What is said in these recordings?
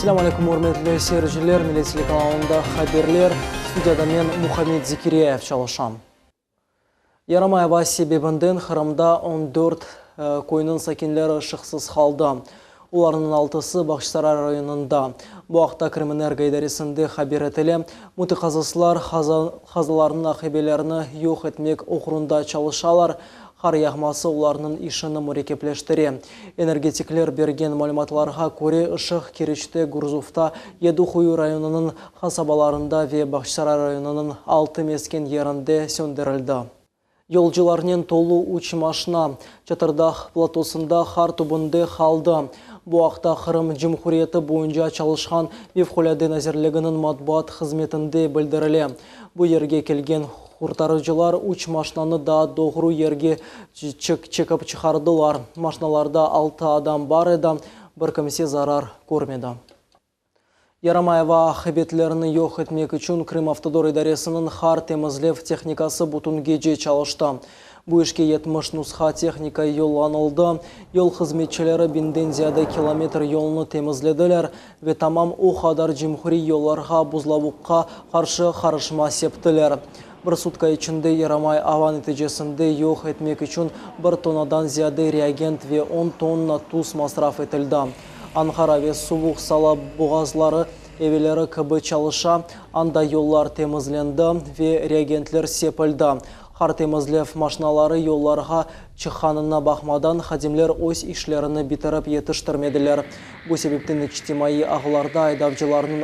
Selâm aleyküm, ürmetli seyirciler! Millet telekanalında haberler. Studiyada men, Muhammed Zekiryayev, çalışam. Yaramay ava sebebinden Qırımda 14 köyniñ sakinleri ışıqsız qaldı. Olarnıñ altısı Bağçasaray rayonında. Bu aqta Krımenergo idaresinde haber etile. Mütehassıslar qazalarnıñ aqibelerini yoq etmek oğrunda çalışalar, qar yağması olarnıñ işini mürekkepleştire. Energetikler bergen malümatlarğa köre, ışıq Keriçte, Gurzufta, Yedi Quyu rayonınıñ qasabalarında ve Bağçasaray rayonınıñ altı mesken yerinde söndürildi. Yolcularnen tolu üç maşna Çatırdağ platosında qar tübünde qaldı. Bu aqta Qırım Cumhuriyeti boyunca çalışqan Fevqulâde nazirliginiñ matbuat hızmetinde bildirile. Bu yerge kelgen qurtarıcılar üç maşnanı daa doğru yerge çekip çıqardılar. Maşnalarda altı adam bar edi, bir kimse zarar körmedi. Yaramay ava aqibetlerini yoq etmek içün Krımavtodor idaresiniñ qar temizlev tehnikası bütün gece çalıştı. Bu işke 70 nusha tehnika yollanıldı. Yol hızmetçileri biñden ziyade kilometr yolnı temizlediler ve tamam o qadar cumhuriy yollarğa buzlavuqqa qarşı qarışma septiler. Bir sutka içinde yaramay ava neticesinde yoq etmek içün bir tonnadan ziyade reagent ve on tonna tuz masraf etildi. Anqara ve Suvuq Sala boğazları evelleri kibi çalışa, anda yollar temizlendi ve reagentler sepildi. Qar temizlev maşinaları yollarğa çıqqanına baqmadan, hadimler öz işlerini bitirip yetiştirmediler. Bu sebepten içtimaiy ağlarda aydavcılarnıñ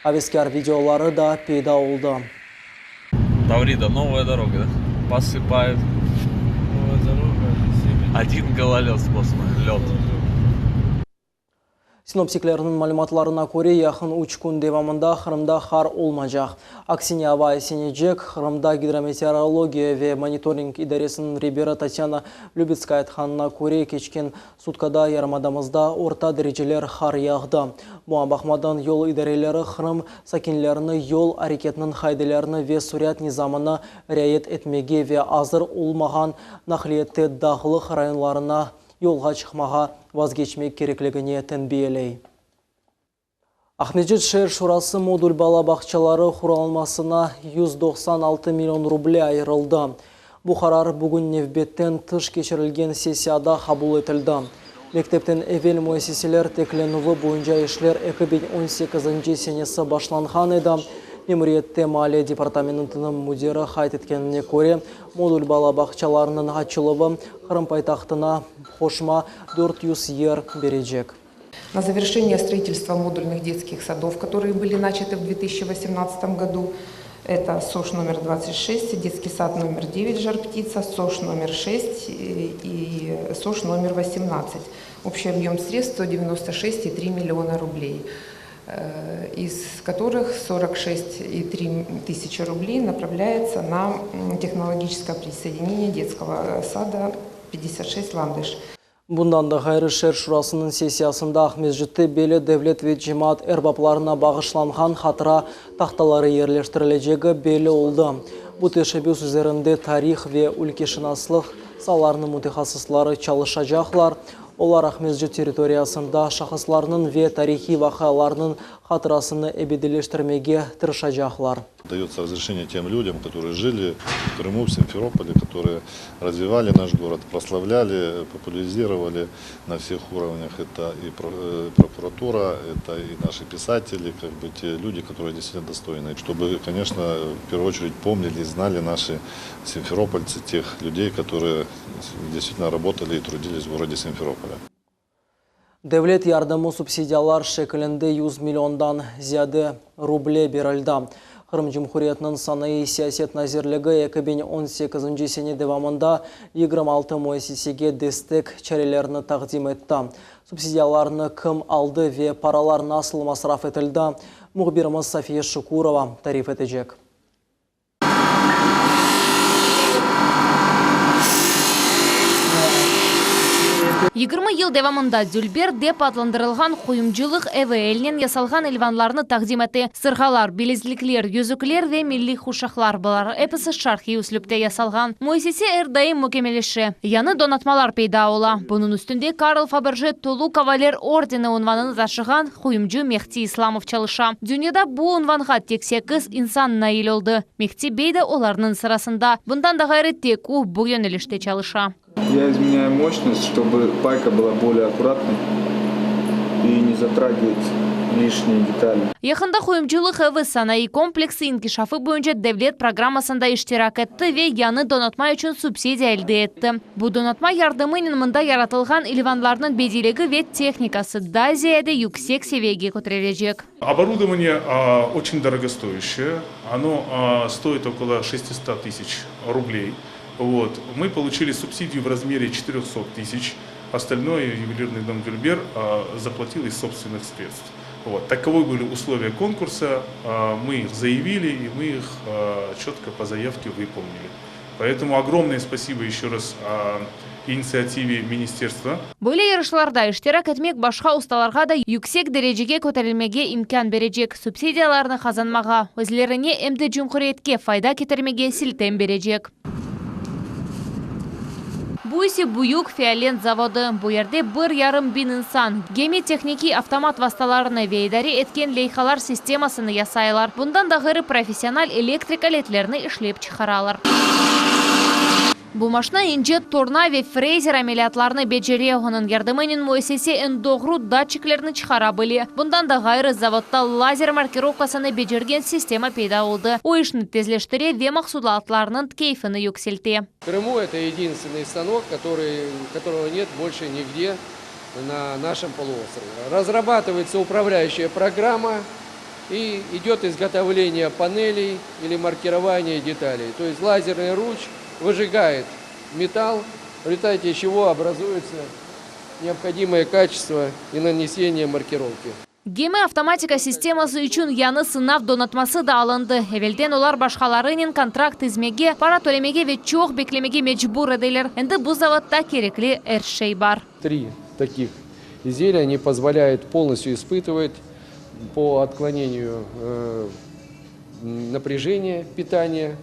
aveskâr videoları da peyda oldı. Tavrida, novaya doroga, da? Посыпает. Новая дорога, Один гололед сплошной, лед. Sinoptiklerniñ malümatlarına köre, yaqın üç kün devamında Qırımda qar olmaycaq. Aksine, ava esenecek. Qırımda gidrometeorologiya ve monitoring idaresiniñ reberi Tatyana Lübetskaya aytqanına köre, keçken sutkada yarımadamızda orta dereceler qar yağdı. Buña baqmadan, yol idareleri Qırım sakinlerini yol areketiniñ qaidelerini ve sürat nizamını riayet etmege ve azır olmağan naqliyette dağlıq rayonlarına yolğa çıqmağa vazgeçmek kerekligine tenbiyeley. Aqmescit şeer şurası modul bala bağçaları qurulmasına 196 million ruble ayırıldı. Bu qarar bugün nevbetten tış keçirilgen sessiyada qabul etildi. Mektepten evel müessiseler tiklenüvi boyunca işler 2018-nci senesi başlanğan edi. Memuriyette Maliye departamentiniñ müdiri qayd etkenine köre, modul bala bağçalarınıñ açıluvı Qırım paytahtına qoşma 400 yer berecek. На завершение строительства модульных детских садов, которые были начаты в 2018 году, это СОШ номер 26, детский сад номер 9 «Жар-птица», СОШ номер 6 и СОШ номер 18. Общий объем средств 196,3 миллиона рублей, из которых 46,3 тысячи рублей направляется на технологическое присоединение детского сада 56 «Ландыш». Bundan da ğayrı, şeer şurasınıñ sessiyasında Aqmescitte belli devlet ve cemaat erbaplarına bağışlanğan hatıra tahtaları yerleştirilecegi belli oldı. Bu teşebbüs üzerinde tarih ve ülkeşınaslıq saalarınıñ mütehassısları çalışacaqlar. Olar Aqmescit territoriyasında şahıslarnıñ ve tarihiy vaqialarnıñ hatırasını ebediyleştirmege tırışacaqlar. Дается разрешение тем людям, которые жили в Крыму, в Симферополе, которые развивали наш город, прославляли, популяризировали на всех уровнях. Это и прокуратура, это и наши писатели, как бы те люди, которые действительно достойны. Чтобы, конечно, в первую очередь помнили и знали наши симферопольцы тех людей, которые действительно работали и трудились в городе Симферополе. Devlet yardımı subsidiyalar şekilinde 100 milliondan ziyade ruble berildi. Qırım Cumhuriyetiniñ Sanayı siyaset nazirligi 2018 sene devamında 26 müessisege destek çarelerini taqdim etti. Subsidiyalarnı kim aldı ve paralar nasıl masraf etildi, mühbirimiz Safiye Şukurova tarif etecek. 20 yıl devamında Dülber dep adlandırılğan quyumcılıq evi elnen yasalğan ilvanlarnı taqdim ete. Sırğalar, bilezlikler, yüzükler ve milliy quşaqlar, bular episi şarqiy üslüpte yasalğan. Müessise er daim mükemmeleşe, yañı donatmalar peyda ola. Bunıñ üstünde Karl Faberje tolu kavaler ordeni unvanını taşığan quyumcı Mehti İslamov çalışa. Dünyada bu unvanğa tek sekiz insan nail oldı. Mehti bey de olarnıñ sırasında. Bundan da ğayrı, tek o bu yönelişte çalışa. Я изменяю мощность, чтобы пайка была более аккуратной и не затрагивать лишние детали. Yaqında Quyumcılıq evi sanayı kompleksi inkişafı boyunca devlet programmasında iştirak etti ve yañı donatma içün subsidiya elde etti. Bu donatma yardımınen mında yaratılğan ilvanlarnıñ bediyligi ve tehnikası daa ziyade yüksek seviyege köterilecek. Оборудование очень дорогостоящее, оно стоит около 600 тысяч рублей. Вот. Мы получили субсидию в размере 400 тысяч, остальное ювелирный дом Дюльбер заплатил из собственных средств. Вот. Таковы были условия конкурса, мы их заявили и мы их четко по заявке выполнили. Поэтому огромное спасибо еще раз инициативе министерства. Böyle yarışlarda iştirak etmek başqa ustalarğa da yüksek derecege köterilmege imkân berecek, subsidiyalarnı qazanmağa, özlerine em de cumhuriyetke fayda ketirmege siltem berecek. Bu ise büyük Fiolent zavodı. Bu yerde bir yarım biñ insan, gemi tehnikiy avtomat vastalarını ve idare etken leyhalar sistemasını yasaylar. Bundan da ğayrı professional elektrik aletlerini işlep çıqaralar. Bu maşna ince torna ve frezer ameliyatlarını becere, onıñ yardımınen müessise eñ doğru datçiklerni çıqara bile. Bundan da ğayrı, zavodda lazer markirovkasını becergen sistema peyda oldı, o işni tezleştire ve mahsulatlarnıñ keyfini yükselte. В Крыму это единственный станок, который, которого нет больше нигде на нашем полуострове. Разрабатывается управляющая программа и идет изготовление панелей или маркирование деталей. То есть лазерный луч выжигает металл, в результате чего образуется необходимое качество и нанесение маркировки. Gemi avtomatika sisteması içün yañı sınav donatması da alındı. Evelden olar başqalarınen kontrakt tizmege, para tölemege ve çoq beklemege mecbur ediler. Endi bu zavodda kerekli er şey bar. Три таких изделия, они позволяют полностью испытывать по отклонению э, напряжения питания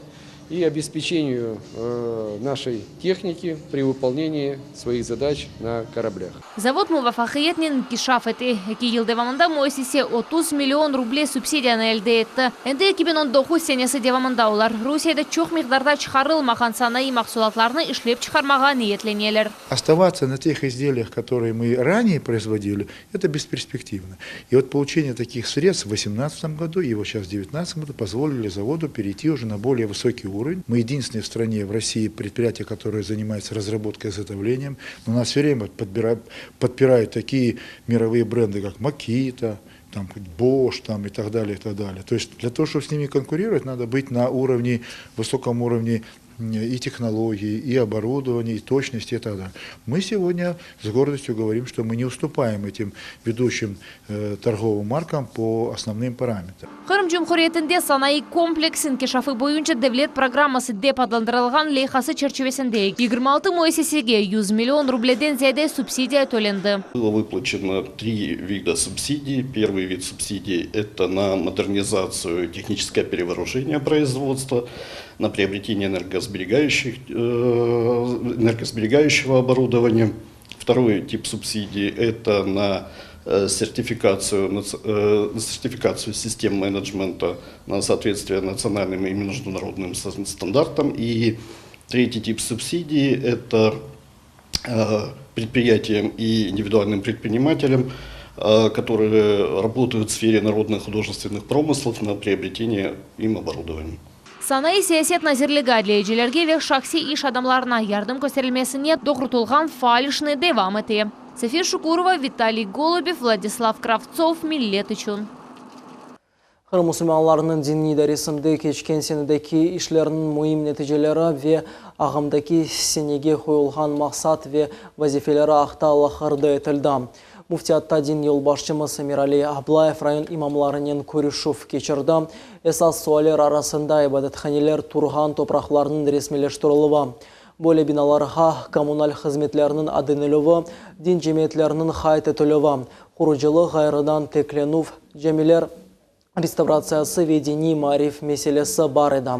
и обеспечению э, нашей техники при выполнении своих задач на кораблях. Zavod muvafaqiyetnen inkişaf ete. Eki yıl devamında müessise 30 million ruble subsidiyanı elde etti. Endi 2019 senesi devamında olar Rusiyede çoq miqdarda çıqarılmağan sanayı mahsulatlarını işlep çıqarmağa niyetleneler. Оставаться на тех изделиях, которые мы ранее производили, это бесперспективно. И вот получение таких средств в 2018 году и вот сейчас в 2019 году позволили заводу перейти уже на более высокий уровень. Мы единственные в стране, в России, предприятие, которое занимается разработкой и изготовлением. Но нас все время подбирают, подпирают такие мировые бренды, как Makita, там, Bosch там, и так далее, и так далее. То есть для того, чтобы с ними конкурировать, надо быть на уровне, высоком уровне и технологий, и оборудования, и точности и так далее. Мы сегодня с гордостью говорим, что мы не уступаем этим ведущим э, торговым маркам по основным параметрам. Qırım Cumhuriyetinde sanayı kompleks inkişafı boyunca devlet programması dep adlandırılğan leyhası çerçivesinde 26 müessisege 100 million rubleden ziyade subsidiya tölendi. Было выплачено три вида субсидий. Первый вид субсидий – это на модернизацию, техническое перевооружение производства, на приобретение энергосберегающих, э, энергосберегающего оборудования. Второй тип субсидий – это на э, сертификацию, э, сертификацию систем менеджмента на соответствие национальным и международным стандартам. И третий тип субсидий – это предприятиям и индивидуальным предпринимателям, которые работают в сфере народных художественных промыслов на приобретение им оборудования. Sanayı siyaset nazirligi adliyecilerge ve şahsiy iş adamlarına yardım kösterilmesine doğrultılğan faal işini devam ete. Safiye Şukurova, Vitaliy Golubev, Vladislav Kravtsov, Millet içün. Qırım musulmanlarınıñ diniy idaresinde keçken senedeki işlerniñ müim neticeleri ve ağımdaki senege qoyulğan maqsat ve vazifeleri aqta laqırdı etildi. Müftiyatta din yolbaşçımız Emirali Ablayev rayon imamlarınen körüşüv keçirdi. Esas sualler arasında ibadethaneler turğan topraqlarnıñ resmiyleştirilüvi. Böyle binalarğa kommunal hızmetlerniñ ödenilüvi, din cemiyetleriniñ qayd etilüvi, qurucılıq ğayrıdan tiklenüv, camiler restavratsiyası ve diniy maarif meselesi bar edi.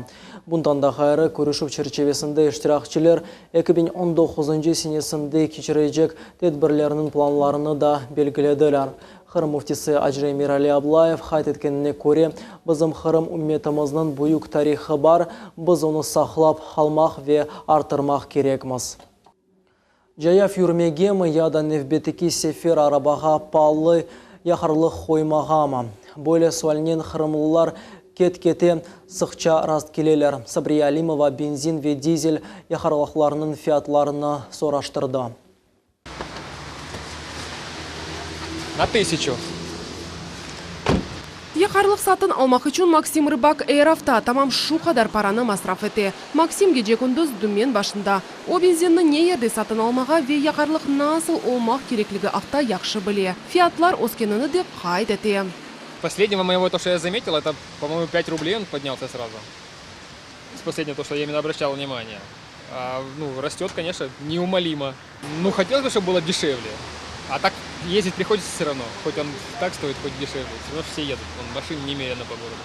Bundan da ğayrı, körüşüv çerçivesinde iştirakçiler 2019 senesinde keçirecek tedbirlerniñ planlarını da belgilediler. Qırım Müftisi Acı Emirali Ablayev qayd etkenine köre, bizim Qırım ümmetimizniñ büyük tarihı bar, biz onı saqlap qalmaq ve arttırmaq kerekmiz. Cayav yürmegemi ya da nevbetteki sefer arabağa paalı yaqarlıq qoymağamı? Böyle sualnen qırımlılar ket-kete sıqça rastkeleler. Sabriye Alimova benzin ve dizel yaqarlıqlarınıñ fiyatlarını soraştırdı. Na tısyaçu. Yaqarlıq satın almaq içün Maksim Rıbak er afta tamam şu qadar paranı masraf ete. Maksim gece-kündüz dümen başında. O, benzinni ne yerde satın almağa ve yaqarlıq nasıl olmaq kerekligi aqta yahşı bile. Fiyatlar öskenini de qayd ete. Последнего моего, то, что я заметил, это, по-моему, 5 рублей он поднялся сразу. С последнего, то, что я именно обращал внимание. А, ну, растет, конечно, неумолимо. Ну, хотелось бы, чтобы было дешевле. А так ездить приходится все равно. Хоть он так стоит, хоть дешевле. Все равно все едут. Вон машин немерено по городу.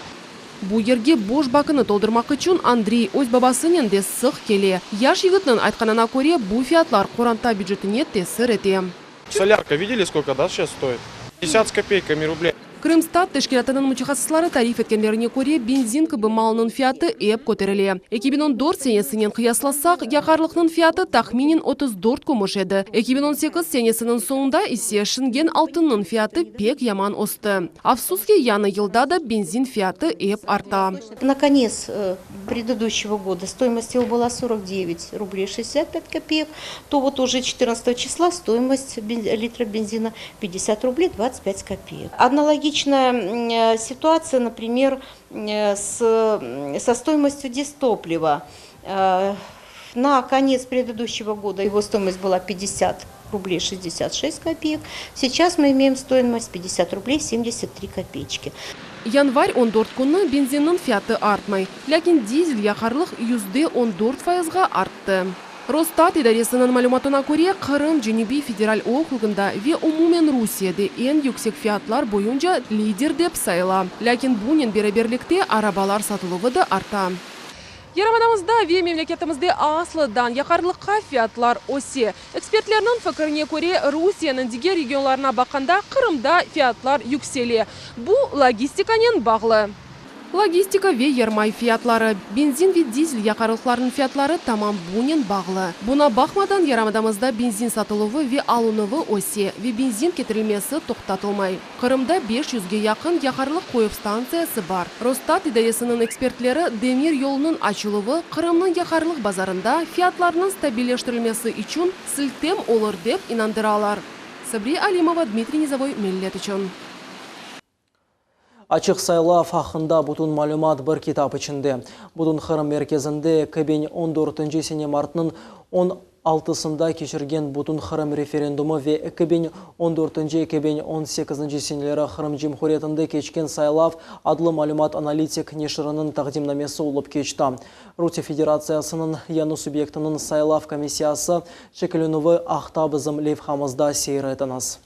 Bu yerge boş bakını toldurmaq içün Andrey öz babasınen de sıq kele. Yaş yigitniñ aytqanına köre, bu fiyatlar qoranta bücetine tesir ete. Солярка видели, сколько, да, сейчас стоит? 50 с копейками рублей. Krımstat teşkilâtınıñ mütehassısları tarif etkenlerine köre, benzin kibi malnıñ fiyatı ep köterile. 2014 senesinen qıyaslasaq, yaqarlıqnıñ fiyatı tahminen 34 kümüş edi. 2018 senesiniñ soñunda ise şingen altınnıñ fiyatı pek yaman östi. Afsus ki, yañı yılda da benzin fiyatı ep arta. На конец предыдущего года стоимость его была 49 рублей 65 копеек, то вот уже 14 числа стоимость литра бензина 50 рублей 25 копеек. Аналогичная ситуация, например, с, со стоимостью дизтоплива. На конец предыдущего года его стоимость была 50 рублей 66 копеек. Сейчас мы имеем стоимость 50 рублей 73 копеечки. Yanvar 14 künü benzinniñ fiyatı artmay, lâkin dizel yaqarlıq %14 fayızğa arttı. Rosstat idaresiniñ malümatına köre, Qırım Cenübiy federal okrugında ve umumen Rusiyede eñ yüksek fiyatlar boyunca lider dep sayıla. Lâkin bunen beraberlikte arabalar satıluvı da arta. Yarımadamızda ve memleketimizde aslıdan yaqarlıqqa fiyatlar öse. Ekspertlerniñ fikrine köre, Rusiyeniñ diger regionlarına baqqanda Qırımda fiyatlar yüksele. Bu logistikanen bağlı. Logistika ve yermay fiyatları, benzin ve dizel yaqarlıqlarınıñ fiyatları tamam bunen bağlı. Buña baqmadan, yarımadamızda benzin satıluvı ve alınuvı öse ve benzin ketirilmesi toqtatılmay. Qırımda 500ge yaqın yaqarlıq qoyuv stantsiyası bar. Rosstat idaresiniñ ekspertleri demir yolunıñ açıluvı Qırımnıñ yaqarlıq bazarında fiyatlarnıñ stabilleştirilmesi içün siltem olur dep inandıralar. Sabriye Alimova, Dmitriy Nizovoy, Millet içün. Açıq saylav aqqında bütün malümat bir kitap içinde. Bütün Qırım merkezinde 2014 sene martnıñ 16sında keçirgen Bütün Qırım referendumı ve 2014-2018 seneleri Qırım Cumhuriyetinde keçken saylav adlı malümat-analitik neşiriniñ taqdimnamesi olıp keçti. Rusiye Federatsiyasınıñ yañı subyektiniñ saylav komissiyası şekillenüvi aqta bizim levhamızda seyir etiñiz.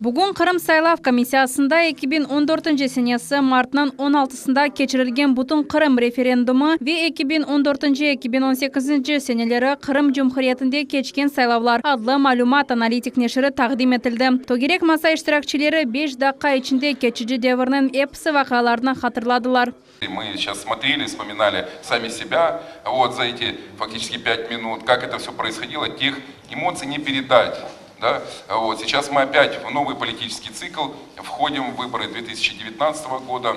Bugün Qırım saylav komissiyasında 2014 senesi martnıñ 16sında keçirilgen Bütünqırım referendumı ve 2014-2018 seneleri Qırım Cumhuriyetinde keçken saylavlar adlı malümat-analitik neşiri taqdim etildi. Tögerek masa iştirakçileri beş daqqa içinde keçici devirniñ episi vaqialarını hatırladılar. Мы сейчас смотрели, вспоминали сами себя вот за эти фактически пять минут, как это все происходило, тех эмоций не передать. Да? Вот. Сейчас мы опять в новый политический цикл входим в выборы 2019 года.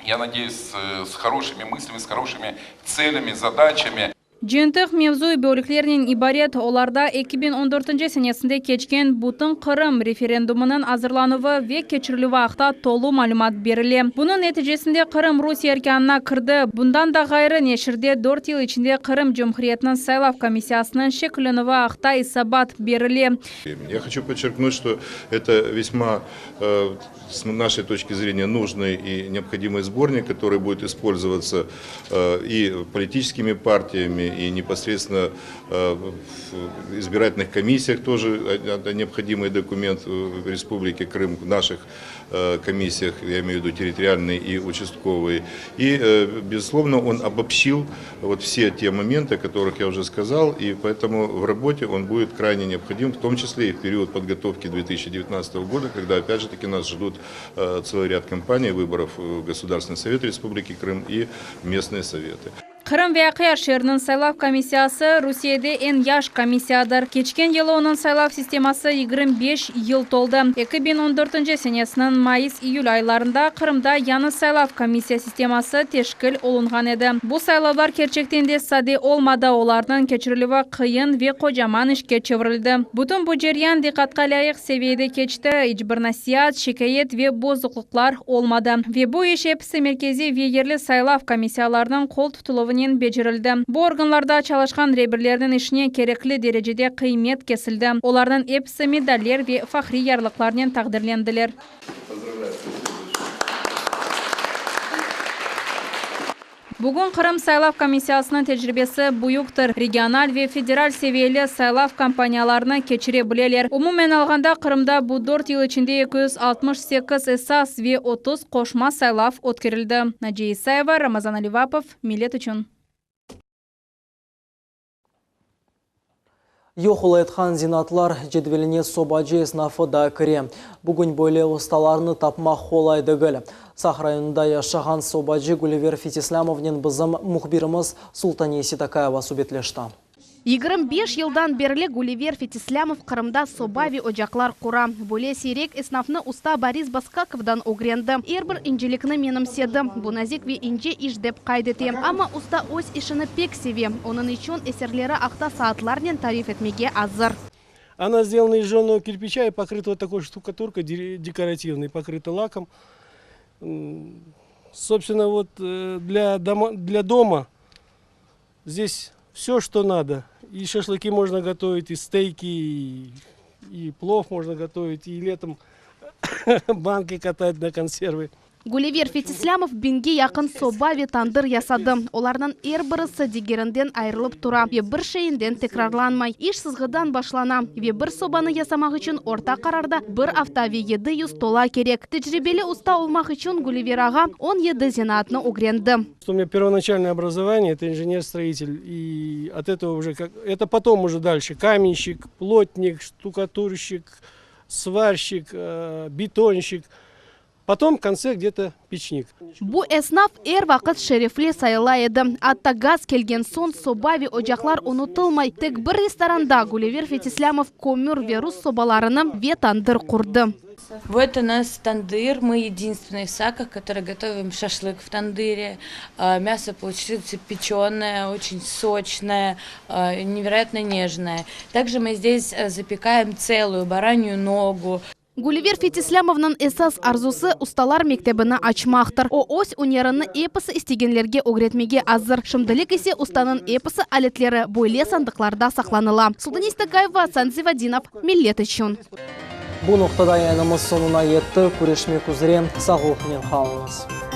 Я надеюсь, с хорошими мыслями, с хорошими целями, задачами. Cıyıntıq mevzuy bölüklernen ibaret, olarda 2014 senesinde keçken Bütünqırım referendumınıñ azırlanuvı ve keçirilüvi aqta tolu malümat berile. Bunıñ neticesinde Qırım Rusiye erkânına kirdi. Bundan da ğayrı, neşirde dört yıl içinde Qırım Cumhuriyetiniñ saylav komissiyasınıñ şekillenüvi aqta esabat berile. Ya hoçu podçerknut, çto eto vesma s našey toçki zreniya nujnıy i neobhodimıy sbornik, kotorıy budet ispolzovatsya i politiçeskimi partiyami, i neposredstvenno v izbiratelnıh komissiyah тоже neobhodimıy dokument v Respublike Krım, v naših komissiyah, ya imeyu v vidu territorialnıy i uçastkovıy. I, bezuslovno, on obobşçil vot vse te momenty, o kotorıh ya uje skazal, i poetomu v rabote on budet krayne neobhodim, v tom çisle i v period podgotovki 2019 goda, kogda opyat je taki nas ždut tselyy râd kampaniy vıborov v Gosudarstvennıy Sovet Respubliki Krım i mestnıye Sovetı. Qırım ve Aqyar şeeriniñ saylav komissiyası Rusiyede eñ yaş komissiyadır. Keçken yılı onıñ saylav sisteması 25 yıl toldı. 2014 senesiniñ mayıs-iyül aylarında Qırımda yañı saylav komissiya sisteması teşkil olunğan edi. Bu saylavlar kerçekten de sade olmadı, olarnıñ keçirilüvi qıyın ve qocaman işke çevirildi. Bütün bu ceryan diqqatqa lâyıq seviyede keçti, iç bir nasiat, şikâyet ve bozuqlıqlar olmadı. Ve bu iş episi merkeziy ve yerli saylav komissiyalarınıñ qol tutuluvınen becerildi. Bu organlarda çalışqan reberlerniñ işine kerekli derecede qıymet kesildi. Olarnıñ episi medaller ve fahriy yarlıqlarnen taqdirlendiler. Bugün Qırım saylav komissiyasınıñ tecribesi büyüktir, regional ve federal seviyeli saylav kampaniyalarını keçire bileler. Umumen alğanda, Qırımda bu dört yıl içinde 268 esas ve 30 qoşma saylav ötkerildi. Naciye İsayeva, Ramazan Alivapov, Millet içün. Yoq olayatqan zenaatlar cedveline sobacı esnafı da kire. Bugün böyle ustalarnı tapmaq qolay degil. Saq rayonında yaşağan sobacı Güliver Fetislâmovnen bizim mühbirimiz Sultaniye Seytakayeva subetleşti. 25 yıldan berli Güliver Fetislâmov Qırımda soba ve ocaqlar qura. Böyle siyrek esnafnı usta Boris Baskakovdan ögrendi. Er bir incelikni menimsedi. Bu nazik ve ince iş dep qayd ete. Amma usta öz işini pek seve, onıñ içün eserleri aqta saatlarnen tarif etmege azır. Ona сделана из жженого кирпича и покрыта вот такой штукатуркой декоративной, покрыта лаком. Собственно, вот для дома, для дома здесь все, что надо. И шашлыки можно готовить, и стейки, и, и плов можно готовить, и летом банки катать на консервы. Güliver Fetislâmov biñge yaqın soba ve tandır yasadı. Olarnıñ er birisi digerinden ayırılıp tura ve bir şeyinden tekrarlanmay. İş sızğıdan başlana ve bir sobanı yasamaq içün orta qararda bir afta ve 700 tola kerek. Tecribeli usta olmaq içün Güliver ağa 17 zenaatnı ögrendi. У меня первоначальное образование, это инженер-строитель, и от этого уже, как, это потом уже дальше, каменщик, плотник, штукатурщик, сварщик, бетонщик. Потом в конце где-то печник. Bu esnaf er vaqıt şerefli sayıla edi. Atta gaz kelgen soñ soba ve ocaqlar unutılmay. Tek bir restoranda Güliver Fetislâmov kömür ve rus sobalarını ve tandır qurdı. Вот у нас tandır. Мы единственные в Саках, которые готовим шашлык в тандыре. Мясо получается печеное, очень сочное, невероятно нежное. Также мы здесь запекаем целую баранью ногу. Güliver Fetislâmovnıñ esas arzusı, ustalar mektebini açmaqtır. O, öz ünerini episi istegenlerge ögretmege azır. Şimdilik ise ustanıñ episi aletleri böyle sandıqlarda saqlanıla. Sultaniye Seytakayeva, Asan Zivadinov, Millet içün. Bu noqtada yayınımız soñuna yetti. Körüşmek üzre, sağlıqnen qalıñız.